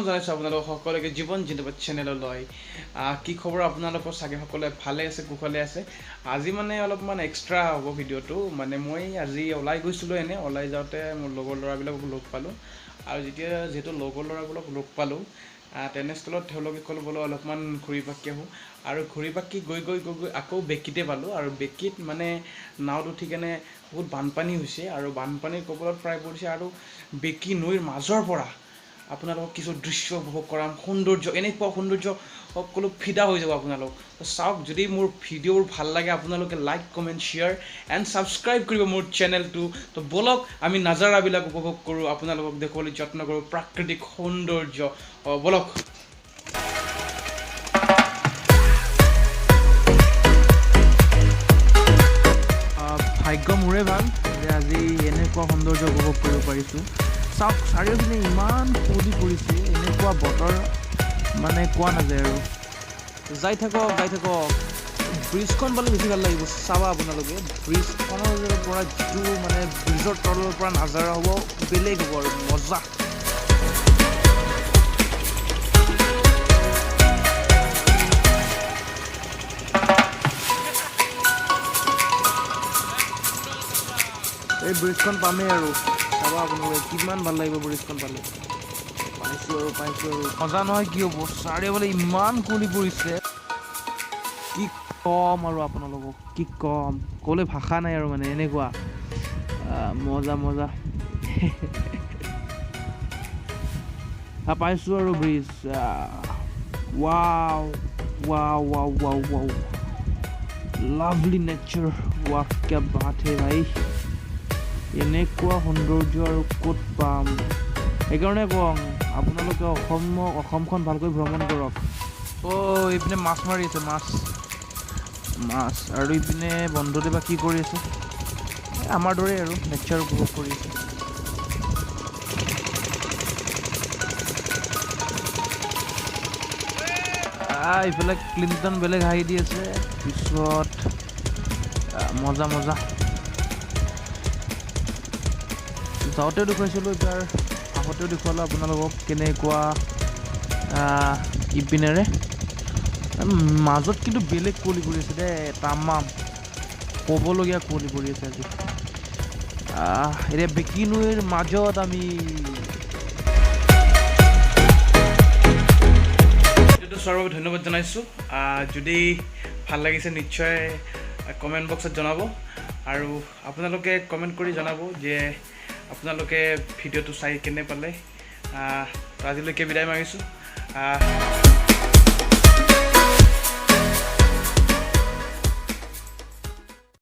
জনাইছোঁ আপোনালোক সকলোকে জীৱন জিন্দাবাদ চেনেললৈ। কি খবৰ আপোনালোকৰ? চাগে সকলোৱে ভালে আছে, কুশলে আছে। আজি মানে অলপমান এক্সট্ৰা হ'ব ভিডিঅ'টো। মানে মই আজি ওলাই গৈছিলোঁ, এনেই ওলাই যাওঁতে মোৰ লগৰ ল'ৰাবিলাকক লগ পালোঁ আৰু যেতিয়া যিহেতু লগৰ ল'ৰাবোৰক লগ পালোঁ, তেনেস্থলত তেওঁলোকে ক'লে বোলো অলপমান ঘূৰি পাকি আহোঁ। আৰু ঘূৰি পাকি গৈ গৈ গৈ গৈ আকৌ বেকীতে পালোঁ। আৰু বেকীত মানে নাৱত উঠি কেনে বহুত বানপানী হৈছে আৰু বানপানীৰ কবলত প্ৰায় পৰিছে। আৰু বেকী নৈৰ মাজৰ পৰা আপোনালোকক কিছু দৃশ্য উপভোগ কৰাম, সৌন্দৰ্য, এনেকুৱা সৌন্দৰ্য সকলো ফিদা হৈ যাব আপোনালোক। তো চাওক, যদি মোৰ ভিডিঅ'বোৰ ভাল লাগে আপোনালোকে like, comment, share and subscribe কৰিব মোৰ চেনেলটো। তো ব'লক আমি নাজাৰাবিলাক উপভোগ কৰোঁ, আপোনালোকক দেখুৱাবলৈ যত্ন কৰোঁ প্ৰাকৃতিক সৌন্দৰ্য। ব'লক। ভাগ্য মোৰে ভাল যে আজি এনেকুৱা সৌন্দৰ্য উপভোগ কৰিব পাৰিছোঁ। চাওক, চাৰিওপিনে ইমান কুঁৱলী পৰিছে, এনেকুৱা বতৰ মানে কোৱা নাযায় আৰু। যাই থাকক, যাই থাকক। ব্ৰিজখন পালে বেছি ভাল লাগিব। চাবা আপোনালোকে, ব্ৰিজখনৰ পৰা যিটো মানে ব্ৰিজৰ তলৰ পৰা নাজাৰা হ'ব, বেলেগ হ'ব আৰু মজা। এই ব্ৰিজখন পামেই আৰু, চাবা আপোনালোকে কিমান ভাল লাগিব ব্ৰিজখন পালে। পাইছোঁ আৰু, পাইছোঁ আৰু। মজা নহয় কি হ'ব, চাৰিওফালে ইমান কুঁৱলী পৰিছে, কি ক'ম আৰু আপোনালোকক, কি ক'ম, ক'বলৈ ভাষা নাই আৰু, মানে এনেকুৱা মজা মজা। পাইছোঁ আৰু bridge. Wow wow wow wow wow, lovely nature, वाह क्या बात है भाई। এনেকুৱা সৌন্দৰ্য আৰু ক'ত পাম? সেইকাৰণে কওঁ, আপোনালোকে অসমখন ভালকৈ ভ্ৰমণ কৰক। অ' এইপিনে মাছ মাৰি আছে, মাছ মাছ। আৰু ইপিনে বন্ধুতে বা কি কৰি আছে? এই আমাৰ দৰেই আৰু নেচাৰ উপভোগ কৰি আছে। ইফালে ক্লিণ্টন বেলেগ হাঁহি দি আছে। পিছত মজা মজা। যাওঁতেও দেখুৱাইছিলোঁ, এইবাৰ আহোঁতেও দেখুৱালোঁ আপোনালোকক কেনেকুৱা। ইপিনেৰে মাজত কিন্তু বেলেগ কুঁৱলী পৰি আছে দেই, তামাম ক'বলগীয়া কুঁৱলী পৰি আছে আজি। এতিয়া বেকী নৈৰ মাজত আমি। ভিডিঅ'টো চোৱাৰ বাবে ধন্যবাদ জনাইছোঁ। যদি ভাল লাগিছে নিশ্চয় কমেণ্ট বক্সত জনাব আৰু আপোনালোকে কমেণ্ট কৰি জনাব যে আপোনালোকে ভিডিঅ'টো চাই কেনে পালে। তো আজিলৈকে বিদায় মাগিছোঁ।